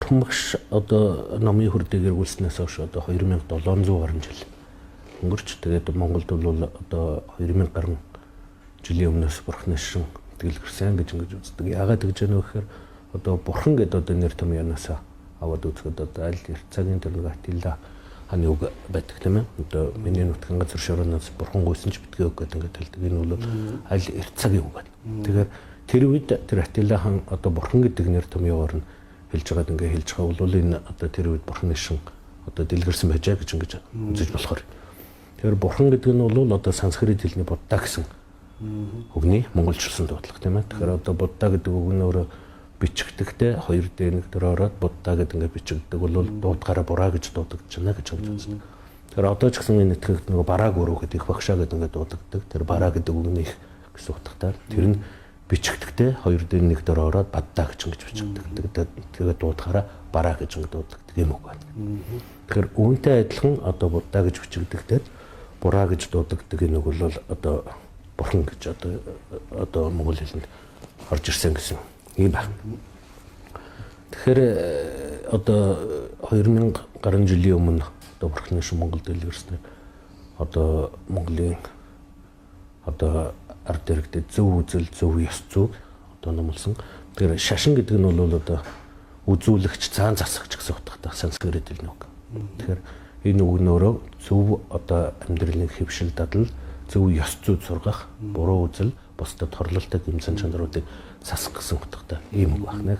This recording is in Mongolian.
Бурхан багш одоо номын хүрдийг эргүүлснээс хойш одоо 2700 гаруй жил өнгөрч, тэгээд Монголд бол одоо 2000 гаруй жилийн өмнөөс бурхны шин дэлгэрсэн гэж ингэж үздэг. Яагаад гэж вэ гэхээр одоо бурхан гэдэг одоо нэр томьёоноос аваад үзэхэд одоо аль эрт цагийн тэр нэг Атила хааны үг байдаг, тийм ээ. Одоо миний нутгийн газар шорооноос бурхан гуйсан ч битгий үг гэдэг ингээд хэлдэг. Энэ бол аль эрт цагийн үг байна. Тэгэхээр тэр үед тэр Атила хаан одоо бурхан гэдэг нэр томьёогоор нь хэлж байгаад ингээд хэлж байгаа бол энэ одоо тэр үед бурханы шин одоо дэлгэрсэн байжээ гэж ингэж үзэж болохоор. Тэгэхээр бурхан гэдэг нь бол одоо санскрит хэлний будда гэсэн үгний монголчилсан дуудлага, тийм ээ. Тэгэхээр одоо будда гэдэг үг нь өөрөө бичигдэхдээ 2D 1 дээр ороод будда гэдэг ингээд бичигддэг бол дуудгаараа бураа гэж дуудагдаж байна гэж ингэж үздэг. Тэгэхээр одоо ч гэсэн энэ итгэгд нөгөө бараа гүрүү гэдэг их багшаа гэдэг ингээд дуудагддаг. Тэр бараа гэдэг үг нь их гэсэн утгатай. Тэр нь бичигдэхдээ 2D 1 дээр ороод баддаа гэж ингэж бичигддэг. Тэгээд дуудахаараа бараа гэж ингэж дуудагддаг юм үг байна. Тэгэхээр үүнтэй адилхан одоо будда гэж бичигдэхдээ бураа гэж дуудагддаг энэ үг бол одоо бурхан гэж одоо монгол хэлэнд орж ирсэн гэсэн юм байна. Тэгэхээр одоо 2000 гаруй жилийн өмнө одоо бурхны шин Монголд дэлгэрсэн, одоо Монголын одоо ард иргэдэд зөв үзэл, зөв ёс зүйг одоо номлосон. Тэгэхээр шашин гэдэг нь бол одоо үзүүлэгч, заан засагч гэсэн утгатай санскрит хэлний үг. Тэгэхээр энэ үг нь өөрөө зөв одоо амьдралын хэвшил дадал, зөв ёс зүй сургах, буруу үзэл, бусдад хорлолтой гэмцэн чанаруудыг сасах гэсэн утгатай ийм үг байна.